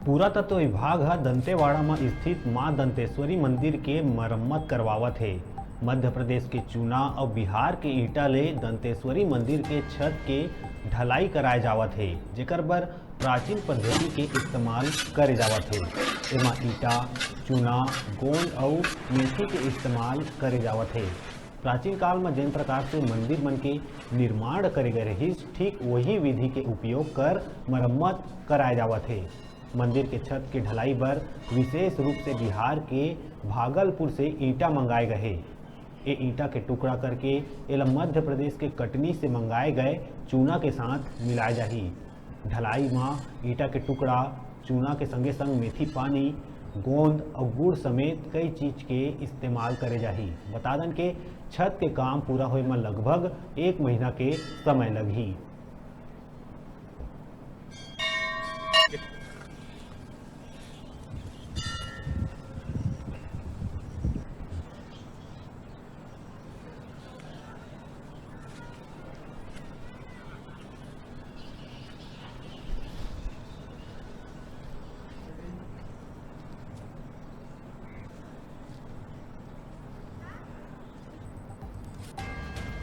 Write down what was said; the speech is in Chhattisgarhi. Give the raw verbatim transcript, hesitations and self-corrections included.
पुरातत्व विभाग ह दंतेवाड़ा म स्थित मां दंतेश्वरी मंदिर के मरम्मत करवावत हे। मध्य प्रदेश के चूना अउ बिहार के ईंटा ले दंतेश्वरी मंदिर के छत के ढलाई कराए जावत हे, जेकर बर प्राचीन पद्धति के इस्तेमाल करे जावत हे। एमा ईंटा, चूना, गोंद अउ मेथी के इस्तेमाल करे जावत हे। प्राचीन काल म जेन प्रकार से मंदिर मन के निर्माण करे गए रहिस, ठीक वही विधि के उपयोग कर मरम्मत कराए जावत हे। मंदिर के छत के ढलाई बर विशेष रूप से बिहार के भागलपुर से ईंटा मंगाए गए हे। ए ईंटा के टुकड़ा करके एला मध्य प्रदेश के कटनी से मंगाए गए चूना के साथ मिलाए जाही। ढलाई म ईंटा के टुकड़ा, चूना के संगे संग मेथी पानी, गोंद अउ गुड़ समेत कई चीज के इस्तेमाल करे जाही। बता दन के छत के काम पूरा होए म लगभग एक महीना के समय लगही।